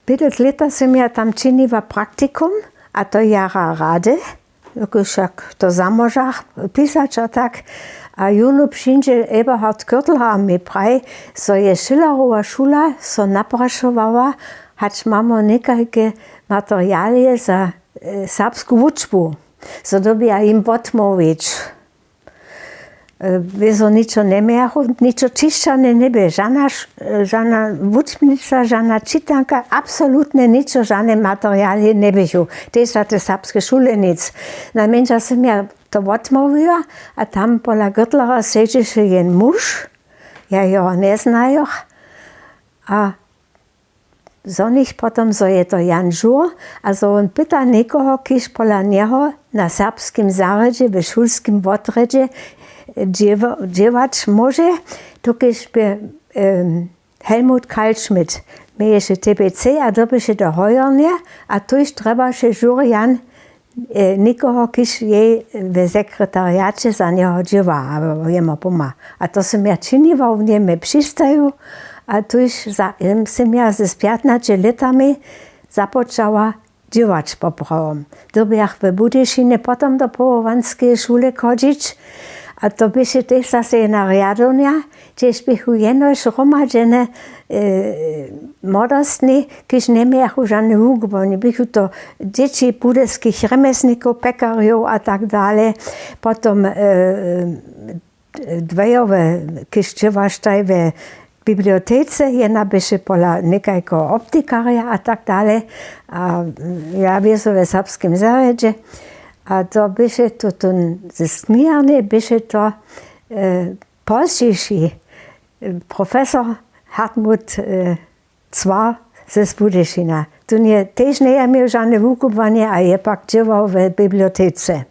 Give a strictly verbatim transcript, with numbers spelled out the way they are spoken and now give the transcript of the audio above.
Pětnaće lěta sym ja tam činiła praktikum, a to jara rady, dokelž wšak to zamóžach pisać a tak. A jónu přińdźe Eberhard Kürtler a mi praji, zo je Schillerowa šula so naprašowała, hač mamy někajke materialije za serbsku wučbu, zo dyrbja jim wotmołwić. Wězo ničo njemějachu, ničo ćišćane njebě, žana wučbnica, žana čitanka, absolutnje ničo, žane materialije njeběchu, tež za te serbske šule nic. Najmjenša sym ja to wotmołwiła, a tam pola Gürtlera sedźeše jen muž, ja jeho njeznajoch, a zo nich potom, zo je to Jan Žur, a zo wón pyta někoho, kiž pola njeho na serbskim zarjedźe w šulskim wotrjedźe dźěłać móže, dokelž bě Helmut Kaltschmidt měješe T B C a dyrbješe do Hojornje, a tuž trjebaše Žur Jan někoho, kiž jej w sekretariaće za njeho dźěła abo jemu pomha. A to sym ja činiła, wón je mje přistajił, a tuž sym ja z pjatnaće lětami započała dźěłać poprawom. Dyrbjach w Budyšinje potom do powołanskeje šule chodźić, a to běše tež zase jedna rjadownja, hdźež běchu jenož hromadźene młodostni, kiž njemějachu žane wukubłanje, běchu to dźěći budyskich rjemjeslnikow, pjekarjow a tak dale. Potom dwejowe, kiž dźěłaštaj w bibliotece, jedna běše pola někajkeho optikarja a tak dale, a ja wězo w serbskim zarjedźe. A to běše to, to z kniharnje běše to pozdźiši profesor Hartmut Cwar z Budyšina. Tón je tež njeje měł žane wukubłanje a je pak dźěłał w bibliotece.